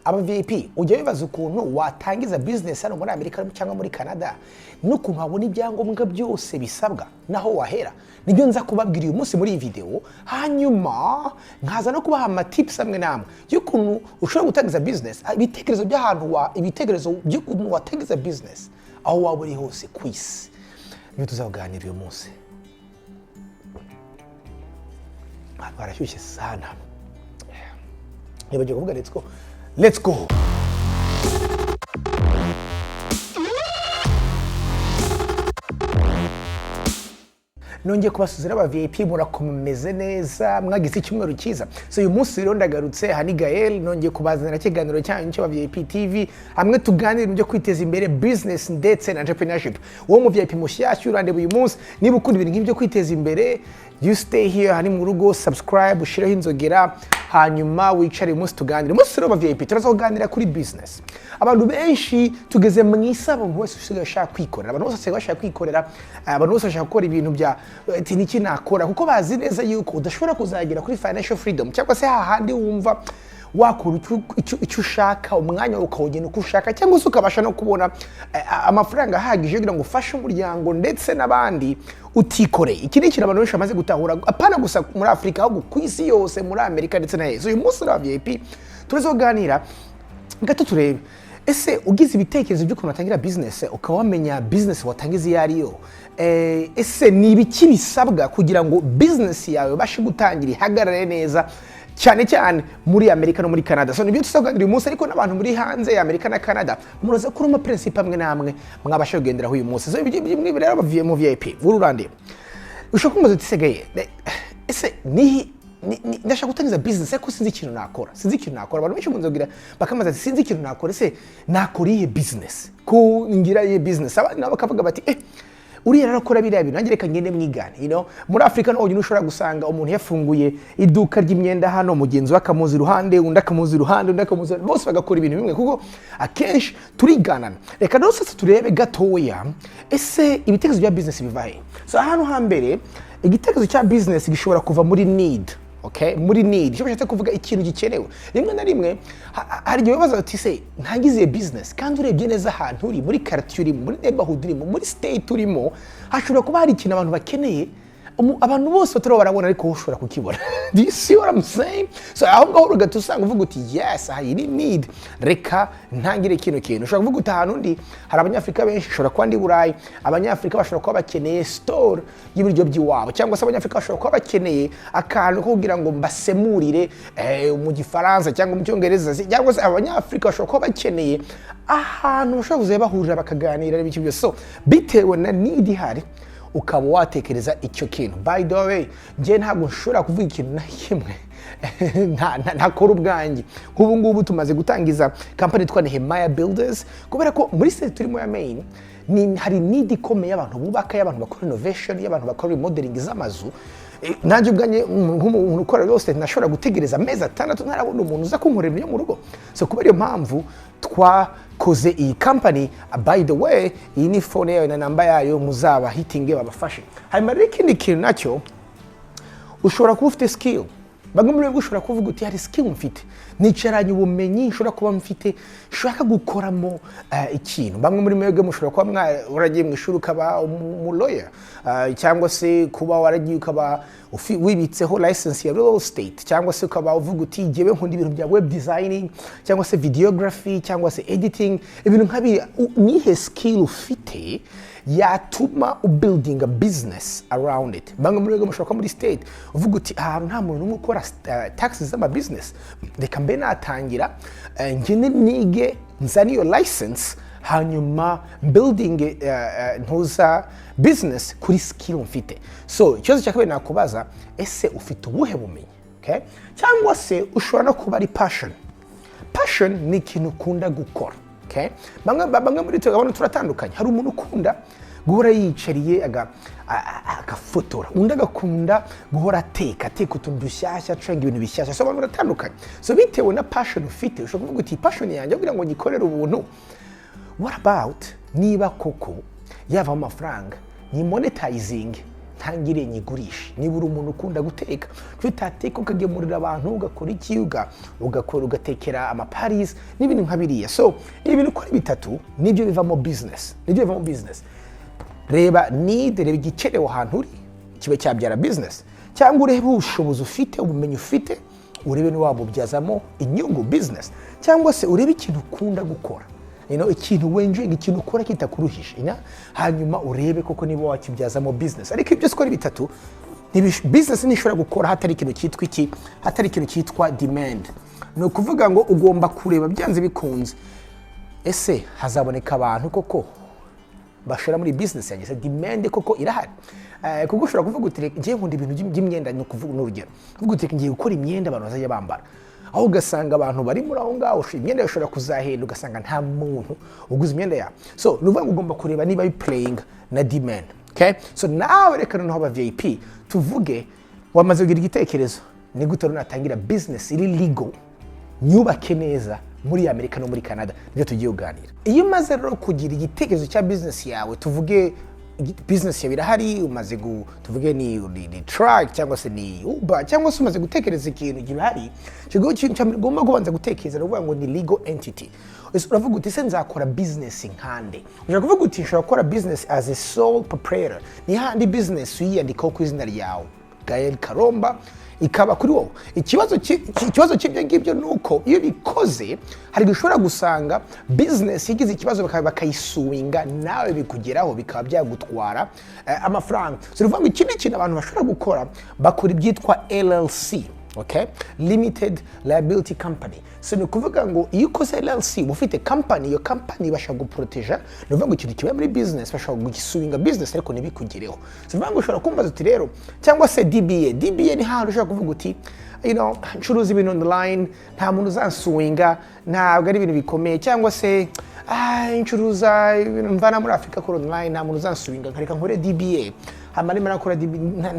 Aba VIP, ujya wibaza ukuntu watangiza business hano muri Amerika cyangwa muri Canada, n'ukuntu wabona ibyangombwa byose bisabwa naho wahera? Nibyo nza kubabwira uyu munsi muri iyi video, hanyuma nkaza no kubaha ama tips amwe n'amwe y'ukuntu ushobora gutangiza business, ibitekerezo by'ahantu wa ibitekerezo by'ukuntu watangiza business aho waba uri hose ku isi. Nibyo tuzaganira uyu munsi. Ahantu harashyushye sana, nibagiwe kuvuga let's go, let's go. Nongeye kubasuzira aba VIP, murakomeze neza, mwagize icyumweru cyiza. So uyu munsi rero ndagarutse, hani Gael, nongeye kubazanira ikiganiro cyanyu cy'aba VIP TV, hamwe tuganira ibyo kwiteza imbere, business ndetse na entrepreneurship. Wowe mu VIP mushyashya urandeba uyu munsi, niba ukunda ibintu nk'ibyo kwiteza imbere, you stay here, hani mu rugo, subscribe, ushireho inzogera, hanyuma wicare uyu munsi tuganire. Umunsi rero aba VIP turaza kuganira kuri business. Abantu benshi tugeze mu isi, abantu bose usigaye bashaka kwikorera, abantu bose basigaye bashaka kwikorera, abantu bose bashaka gukora ibintu bya ati niki nakora, kuko bazi neza yuko udashobora kuzagera kuri financial freedom cyangwa se hahandi wumva wakora icyo ushaka, umwanya ukawugena uko ushaka, cyangwa se ukabasha no kubona amafaranga ahagije kugira ngo ufashe umuryango ndetse n'abandi utikoreye. Iki ni ikintu abantu benshi bamaze gutahura, apana gusa muri Afurika, ahubwo ku isi yose, muri Amerika ndetse na heza. Uyu munsi rero VIP turazoganira gato turebe: ese ugize ibitekerezo by'ukuntu watangira business, ukaba wamenya business watangiza iyo ariyo, ese ni ibiki bisabwa kugira ngo business yawe ibashe gutangira ihagarare neza, cyane cyane muri Amerika no muri Canada? So nibyo tuzaganira uyu munsi, ariko n'abantu muri hanze ya Amerika na Canada muraza kuri ama principe amwe n'amwe mwabasha kugenderaho uyu munsi. So ibyo rero bavuye mu VIP ururandeba, ushobora kumubaza uti: "Sigaye ese nihi ndashaka gutangiza business ariko sinzi ikintu nakora, sinzi ikintu nakora." Abantu benshi bunze kugira bakamaza ati: "Sinzi ikintu nakora, ese nakora iyihe business, ko ngira iyihe business?" Abandi nabo bakavuga bati: "Uriya arakora biriya bintu, nanjye reka ngende mwigane." Muri Afurika no honyine ushobora gusanga umuntu yafunguye iduka ry'imyenda hano, mugenzi we akamuza iruhande, undi akamuza iruhande, undi akamuza, bose bagakora ibintu bimwe, kuko akenshi turiganana. Reka rero sasa turebe gatoya: ese ibitekerezo bya business biva he? So ahantu hambere igitekerezo cya business gishobora kuva muri need. Okay, muri need, icyo bishatse kuvuga ikintu gikenewe. Rimwe na rimwe hari igihe wibaza uti: "Se ntangize iyo business?" Kandi urebye neza ahantu uri, muri quartier urimo, muri neighborhood urimo, muri state urimo, hashobora kuba hari ikintu abantu bakeneye, abantu bose batariho barabona, ariko wowe ushobora kukibona. Do you see what I'm saying? So aho ngaho ugahita usanga uvuga uti: "Yes, aha iyi ni need, reka ntangire kino kintu." Ushobora kuvuga uti: "Ahantu ndi hari Abanyafurika benshi, ushobora kuba ndi Burayi, Abanyafurika bashobora kuba bakeneye store y'ibiryo by'iwabo, cyangwa se Abanyafurika bashobora kuba bakeneye akantu ko kugira ngo mbasemurire mu Gifaransa cyangwa mu Cyongereza, cyangwa se Abanyafurika bashobora kuba bakeneye ahantu bashobora kuza bahurira bakaganira n'ibiki byose." So bitewe na need ihari, ukaba watekereza icyo kintu. By the way, njye ntabwo nshobora kuvuga ikintu na kimwe ntakora ubwanjye. Nk'ubu ngubu tumaze gutangiza kampani yitwa Nehemiah Builders, kubera ko muri state turimo ya Maine hari need ikomeye y'abantu bubaka, y'abantu bakora renovation, y'abantu bakora remodeling z'amazu. Nanjye ubwanjye nk'umuntu ukora real estate nashobora gutegereza amezi 6 ntarabona umuntu uza kunkorera ibyo mu rugo. So kubera iyo mpamvu twakoze iyi company. By the way, iyi ni phone yayo na namba yayo, muzaba hitinge babafashe. Hanyuma rero ikindi kintu nacyo, ushobora kuba ufite skill. Bamwe muri bo ushobora kuvuga uti: "Hari skill mfite, nicaranye ubumenyi nshobora kuba mfite, nshaka gukoramo ikintu." Bamwe muri mwebwe mushobora kuba waragiye mu ishuri ukaba umu lawyer, cyangwa se kuba waragiye ukaba wibitseho license ya real estate, cyangwa se ukaba uvuga uti: "Jyewe nkunda ibintu bya web designing, cyangwa se videography, cyangwa se editing," ibintu nka biriya. Nihe skill ufite yatuma ubuilding a business around it? Bamwe muri mwebwe mushobora kuba muri state uvuga uti: "Ahantu nta muntu n'umwe ukora taxes z'ama business, reka mbe natangira, ngende nige nzane iyo license, hanyuma building ntuza business kuri skill mfite." So ikibazo cya kabiri nakubaza: ese ufite ubuhe bumenyi? Okay? Cyangwa se ushobora no kuba ari passion. Passion ni ikintu ukunda gukora. Okay? Bamwe muri twe abantu turatandukanye. Hari umuntu ukunda guhora yiyicariye agafotora, undi agakunda guhora ateka utuntu dushyashya, acuranga ibintu bishyashya. So abantu baratandukanye. So bitewe na passion ufite, ushobora kuvuga uti: "Passion yanjye kugira ngo nyikorere ubuntu, what about niba koko yavamo amafaranga, ni monetizing Ntangire nyigurishe. Niba uri umuntu ukunda guteka, kuki utateka ukagemurira abantu, ugakora iki, ugakora, ugatekera amaparties n'ibintu nka biriya? So ibintu uko ari bitatu nibyo bivamo business, nibyo bivamo business. Reba need, reba igikenewe ahantu uri kibe cyabyara business, cyangwa urebe ubushobozi ufite, ubumenyi ufite, urebe niwabubyazamo inyungu, business, cyangwa se urebe ikintu ukunda gukora, ikintu wenjoyinga, ikintu ukora kitakuruhije, hanyuma urebe koko niba wakibyazamo business. Ariko ibyo uko ari bitatu, business ntishobora gukora hatari ikintu cyitwa iki? Hatari ikintu cyitwa demand. Ni ukuvuga ngo ugomba kureba byanze bikunze: ese hazaboneka abantu koko bashora muri business yanjye? Se demand koko irahari? Kuko ushobora kuvuga uti: "Reka, ngiye nkunda ibintu by'imyenda," ni ukuvuga, ni urugero, kuvuga uti: "Reka, ngiye gukora imyenda abantu bazajya bambara," aho ugasanga abantu bari muri aho ngaho, imyenda ishobora kuzahenda, ugasanga nta muntu uguze imyenda yawe. So ni ukuvuga ngo ugomba kureba niba biplaying na demand, okay? So nawe reka noneho aba VIP tuvuge, wamaze kugira igitekerezo: ni gute rero natangira business iri legal, nyubake neza muri Amerika no muri Canada? Nibyo tugiye kuganira. Iyo umaze rero kugira igitekerezo cya business yawe, tuvuge business yawe irahari, umaze tuvuge ni truck cyangwa se ni Uber, cyangwa se umaze gutekereza ikintu gihari, ikintu cya mbere ugomba kubanza gutekereza ni ukuvuga ngo ni legal entity. Ese uravuga uti: "Se nzakora business nkande?" Ushobora kuvuga uti: "Nshobora gukora business as a sole proprietor." Ni handi business uyiyandikaho ku izina ryawe, Gael Karomba, ikaba kuri wowe. Ikibazo cy'ibyo ngibyo ni uko iyo bikoze, hari igihe ushobora gusanga business igize ikibazo, bakayisuinga, nawe bikugeraho, bikaba byagutwara amafaranga. So ni ukuvuga ngo ikindi kintu abantu bashobora gukora, bakora ibyitwa LLC, okay? Limited liability company. So ni ukuvuga ngo iyo ukoze LLC uba ufite company, iyo company ibasha guproteja. Ni ukuvuga ngo ikintu kibaye muri business, bashobora kugisuinga business ariko ntibikugereho. So ni ukuvuga ngo ushobora kumbaza uti rero, cyangwa se DBA. DBA ni hahandi ushobora kuvuga uti: "Ncuruza ibintu online, nta muntu uzansuinga, ntabwo ari ibintu bikomeye," cyangwa se "Ncuruza ibintu mvana muri Afurika kuri online, nta muntu uzansuinga, nkareka nkore DBA, hama nimara gukora DBA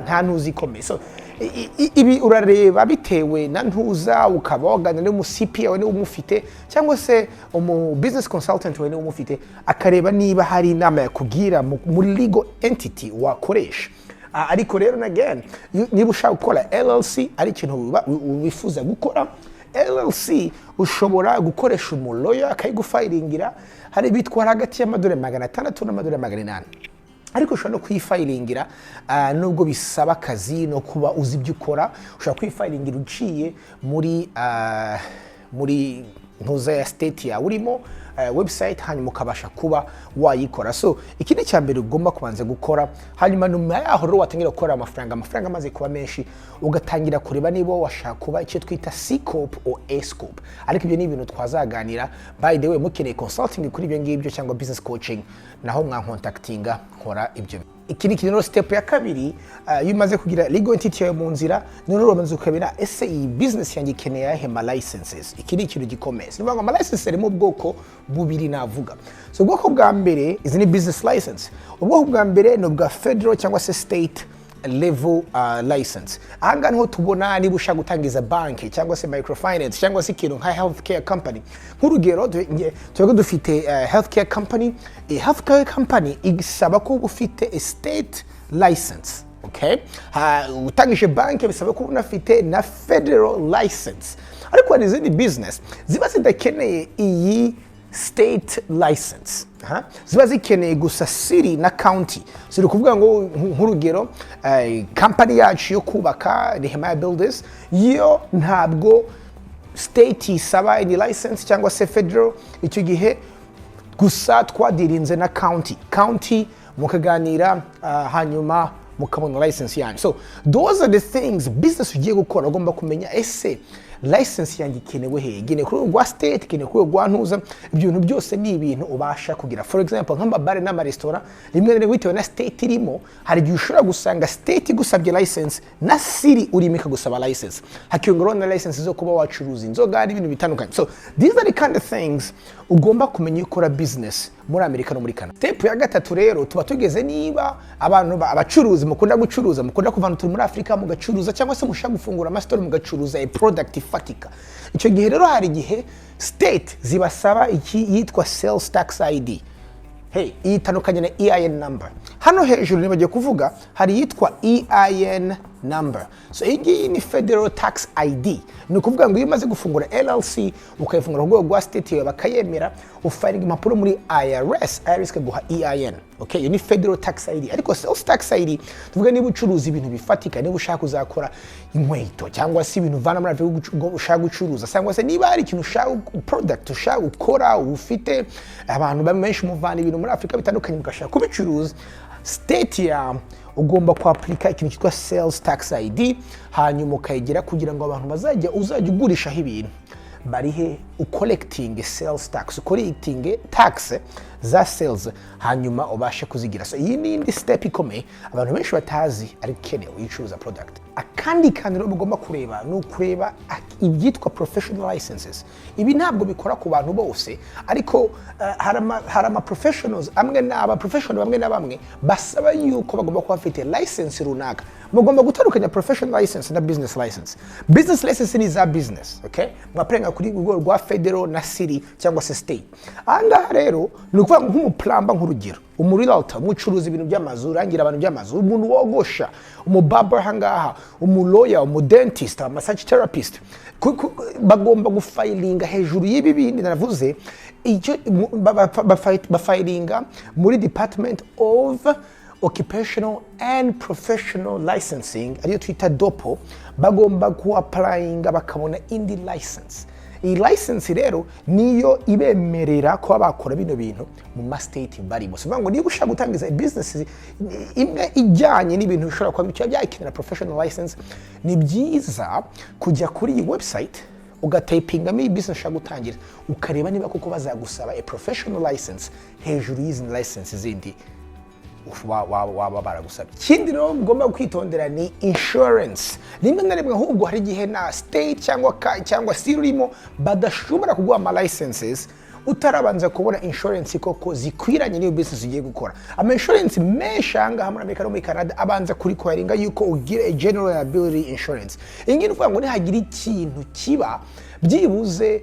nta ntuzi ikomeye." So ibi urareba bitewe na ntuza, ukaba waganira n'umu CPA wawe niba umufite, cyangwa se umu business consultant wawe niba umufite, akareba niba hari inama yakubwira muri legal entity wakoresha. Ariko rero na again, niba ushaka gukora LLC, ari ikintu wifuza gukora LLC, ushobora gukoresha umulawyer akayigufilingira. Hari bitwara hagati y'amadolari 600 n'amadolari 800, ariko ushobora no kuyifilingira, nubwo bisaba akazi no kuba uzi ibyo ukora. Ushobora kuyifilingira uciye muri ntuza ya state yawe urimo, website, hanyuma ukabasha kuba wayikora. So iki ni icya mbere ugomba kubanza gukora. Hanyuma nyuma yaho rero watangira gukora amafaranga, amafaranga amaze kuba menshi, ugatangira kureba niba washaka kuba icyo twita C corp or S corp. Ariko ibyo ni ibintu twazaganira. By the way, mukeneye consulting kuri ibyo ngibyo cyangwa business coaching, naho mwancontactinga, nkora ibyo. Iki ni ikintu rero, step ya kabiri. Iyo umaze kugira legal entity yawe mu nzira, noneho urabanza ukabira: ese iyi business yanjye ikeneye ayahe ma licenses? Iki ni ikintu gikomeye. Ni ukuvuga ngo ama licenses arimo ubwoko bubiri navuga. So ubwoko bwa mbere, izi ni business license. Ubwoko bwa mbere ni ubwa federal cyangwa se state level license. Ahangaha niho tubona niba ushaka gutangiza banki cyangwa se microfinance cyangwa se ikintu nka healthcare company. Nk'urugero, twebwe dufite healthcare company. Healthcare company isaba ko uba ufite a state license, okay? Utangije banki bisaba ko uba unafite na federal license. Ariko hari izindi business ziba zidakeneye iyi state license. Aha. Ziba zikeneye gusa city na county. Ziri kuvuga ngo nk'urugero, company yacu yo kubaka, Nehemiah Builders, yo ntabwo state isaba any license cyangwa se federal. Icyo gihe gusa twadirinze na county, mukaganira, hanyuma mukabona license yanyu. So those are the things business ugiye gukora ugomba kumenya: ese license yanjye ikenewe he? Ikenewe ku rwego rwa state, ikenewe ku rwego rwa ntuza? Ibyo bintu byose ni ibintu ubasha kugira. For example, nk'amabare n'amaresitora, rimwe na rimwe bitewe na state irimo, hari igihe ushobora gusanga state igusabye license na city urimo ikagusaba license, hakiyongeraho na license zo kuba wacuruza inzoga n'ibintu bitandukanye. So these are the kind of things ugomba kumenya iyo ukora business muri Amerika no muri Canada. Step ya gatatu rero, tuba tugeze niba abantu abacuruzi mukunda gucuruza, mukunda kuvana utuntu muri Afurika mugacuruza, cyangwa se mushaka gufungura amasitore mugacuruza a product ifatika. Icyo gihe rero hari igihe state zibasaba iki yitwa sales tax ID. Hey, iyi itandukanye na EIN number. Hano hejuru nibagiye kuvuga, hari iyitwa EIN number. So iyi ngiyi ni federal tax ID. Ni ukuvuga ngo iyo umaze gufungura LLC, ukayifungura ku rwego rwa state yawe bakayemera, ufilinga impapuro muri IRS, IRS ikaguha EIN. Okay, iyo ni federal tax ID. Ariko sales tax ID, tuvuga niba ucuruza ibintu bifatika, niba ushaka kuzakora inkweto cyangwa se ibintu uvana muri Afurika ushaka gucuruza, cyangwa se niba hari ikintu ushaka, product ushaka gukora, ufite abantu benshi muvana ibintu muri Afurika bitandukanye mugashaka kubicuruza, state ya ugomba kwapurika ikintu cyitwa sales tax ID, hanyuma ukayigira kugira ngo abantu bazajya uzajya ugurishaho ibintu barihe, ucollecting sales tax, ucollecting tax za sales, hanyuma ubashe kuzigira. So iyi ni indi step ikomeye abantu benshi batazi, ariko ikenewe iyo ucuruza product. Akandi kantu rero mugomba kureba ni ukureba ibyitwa professional licenses. Ibi ntabwo bikora ku bantu bose, ariko hari ama professionals amwe n'aba professional bamwe na bamwe basaba yuko bagomba kuba bafite license runaka. Mugomba gutandukanya professional license na business license. Business license ni za business, okay, mwapplyinga kuri urwego rwa federal na city cyangwa se state. Ahangaha rero ni ukuvuga ngo nk'umuplumber, nk'urugero, umurealtor, umucuruza ibintu by'amazu, urangira abantu by'amazu, umuntu wogosha, umubarber, ahangaha umulawyer, umudentist, massage therapist, bagomba gufilinga hejuru y'ibi bindi navuze. Icyo bafilinga muri Department of Occupational and Professional Licensing, ariyo twita DOPL. Bagomba kuapplyinga bakabona indi license. Iyi license rero niyo ibemerera kuba bakora bino bintu mu ma state barimo. Si ngo niba ushaka gutangiza business imwe ijyanye n'ibintu bishobora kuba biba byakenera professional license, ni byiza kujya kuri iyi website, ugatypingamo iyi business ushaka gutangira, ukareba niba koko bazagusaba a professional license hejuru y'izi license zindi waba baragusabye. Ikindi rero mugomba kwitondera ni insurance. Rimwe na rimwe ahubwo hari igihe na state cyangwa city urimo badashobora kuguha ama licenses utarabanza kubona insurance koko zikwiranye n'iyo business ugiye gukora. Ama insurance menshi aha ngaha muri Amerika no muri Canada abanza kurequiringa yuko ugira a general liability insurance. Iyi ngiyi ni ukuvuga ngo nihagira ikintu kiba, byibuze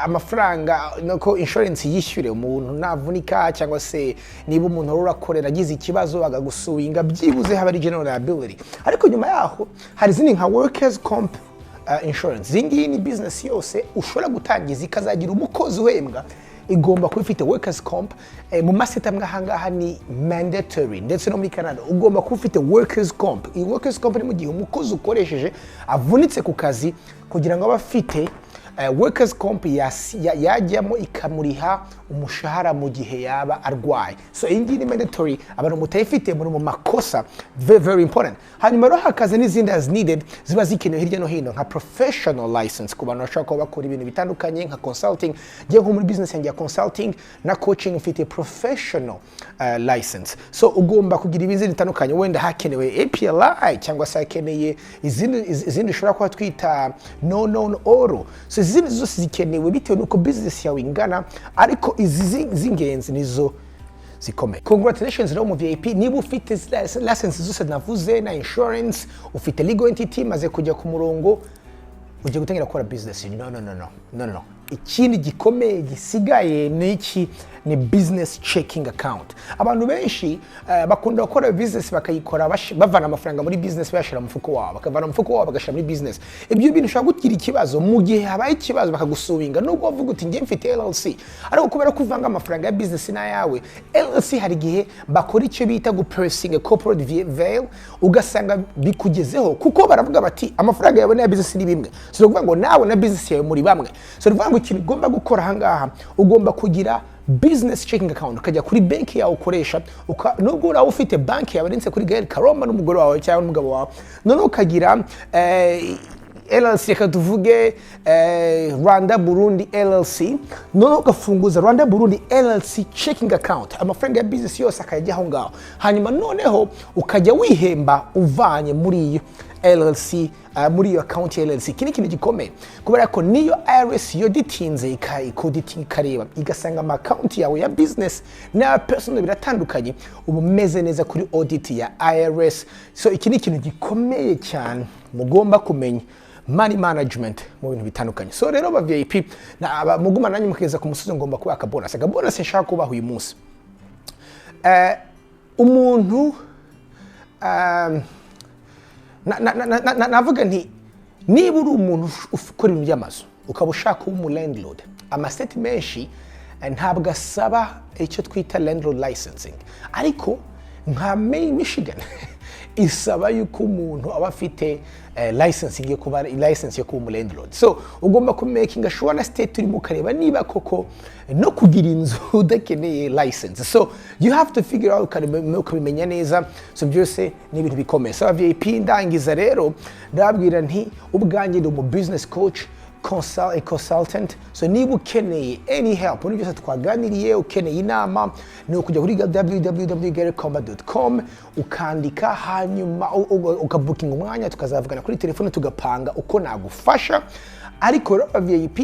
amafaranga nuko insurance yishyure umuntu navunika, cyangwa se niba umuntu wari urakorera agize ikibazo akagusuinga, byibuze haba ari general liability. Ariko nyuma yaho hari izindi nka workers comp insurance. Iyi ngiyi ni business yose ushobora gutangiza ikazagira umukozi uhembwa, igomba kuba ifite workers comp. Mu mastate amwe ahangaha ni mandatory, ndetse no muri Canada ugomba kuba ufite workers comp. Iyi workers comp ni mu gihe umukozi ukoresheje avunitse ku kazi, kugira ngo abe afite workers comp yajyamo ikamuriha umushahara mu gihe yaba arwaye. So iyi ngiyi ni mandatory, abantu mutayifite muri mu makosa, very very important. Hanyuma rero hakaza n'izindi as needed ziba zikenewe hirya no hino, nka professional license ku bantu bashobora kuba bakora ibintu bitandukanye nka consulting. Ngiye nko muri business yanjye ya consulting na coaching, mfite professional license. So ugomba kugira ibindi bitandukanye, wenda hakenewe APLI cyangwa se hakeneye izindi ushobora kuba twita no non oro. So izindi zose zikenewe bitewe n'uko business yawe ingana, ariko izi z'ingenzi nizo zikomeye. Congratulations rero mu VIP, niba ufite license zose navuze na insurance, ufite legal entity maze kujya ku murongo, ugiye gutangira gukora business. No, no, no, no, no, no. Ikindi gikomeye gisigaye ni iki? Ni business checking account. Abantu benshi bakunda gukora business bakayikora bavana amafaranga muri business bayashyira mu mufuko wabo, bakavana mu mufuko wabo bagashyira muri business. Ibyo bintu ushobora kugira ikibazo mu gihe habaye ikibazo bakagusuinga, nubwo wavuga uti njye mfite LLC, ariko kubera ko uvanga amafaranga ya business n'ayawe, LLC hari igihe bakora icyo bita gupiercinga corporate veil, ugasanga bikugezeho, kuko baravuga bati amafaranga yawe n'aya business ni bimwe. So ni ukuvuga ngo nawe na business yawe muri bamwe. So ni ukuvuga ngo ikintu ugomba gukora ahangaha, ugomba kugira business checking account, ukajya kuri banki yawe ukoresha, nubwo uraba ufite banki yawe ndetse kuri Gael Karomba n'umugore wawe cyangwa n'umugabo wawe, noneho ukagira LLC, reka tuvuge Rwanda Burundi LLC, noneho ugafunguza Rwanda Burundi LLC checking account, amafaranga ya business yose akajya aho ngaho, hanyuma noneho ukajya wihemba uvanye muri iyo LLC, muri iyo account ya LLC. Iki ni ikintu gikomeye kubera ko niyo IRS yauditinze, ikauditinga, ikareba, igasanga ama account yawe ya business n'aya personal biratandukanye, uba umeze neza kuri audit ya IRS. So iki ni ikintu gikomeye cyane mugomba kumenya. money management mu bintu bitandukanye. So rero ba VIP muguma nanyu mukigeza ku musozi, ngomba kubaha akabonus. Akabonus nshaka kubaha uyu munsi, umuntu navuga nti niba uri umuntu ukora ibintu by'amazu, ukaba ushaka kuba umu landlord, amastate menshi ntabwo asaba icyo twita landlord licensing, ariko nka Maine, Michigan isaba yuko umuntu aba afite licensing yo kuba license yo kuba umu landlord. So ugomba kumakinga sure na state urimo, ukareba niba koko no kugira inzu udakeneye license. So you have to figure out, ukabimenya neza. So byose ni ibintu bikomeye. So VIP, ndangiza rero ndababwira nti ubwanjye ndi umu business coach, a consultant. So niba ukeneye any help muri byose twaganiriye, ukeneye inama, ni ukujya kuri www.garycomba.com, ukandika, hanyuma ukabukinga umwanya, tukazavugana kuri telefone, tugapanga uko nagufasha. Ariko rero VIP,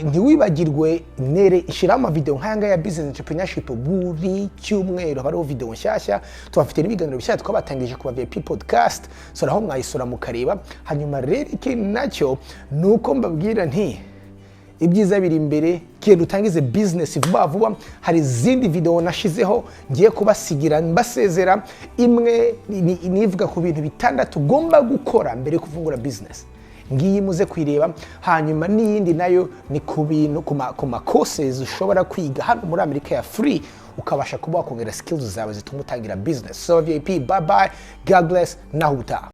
ntiwibagirwe nere ishyiraho amavideo nk'aya ngaya ya business entrepreneurship. Buri cyumweru haba hariho video nshyashya. Tubafite n'ibiganiro bishyashya twabatangije ku ba VIP podcast, so naho mwayisura mukareba. Hanyuma rero ikindi nacyo ni uko mbabwira nti ibyiza biri imbere. Genda utangize business vuba vuba. Hari izindi video nashizeho ngiye kubasigira mbasezera. Imwe nivuga ku bintu bitandatu ugomba gukora mbere yo kufungura business, ngiyi, muze kuyireba. Hanyuma n'iyindi nayo ni ku bintu ku ma courses ushobora kwiga hano muri Amerika ya free, ukabasha kuba wakongera skills zawe zituma utangira business. So VIP, bye bye, God bless, naho ubutaha.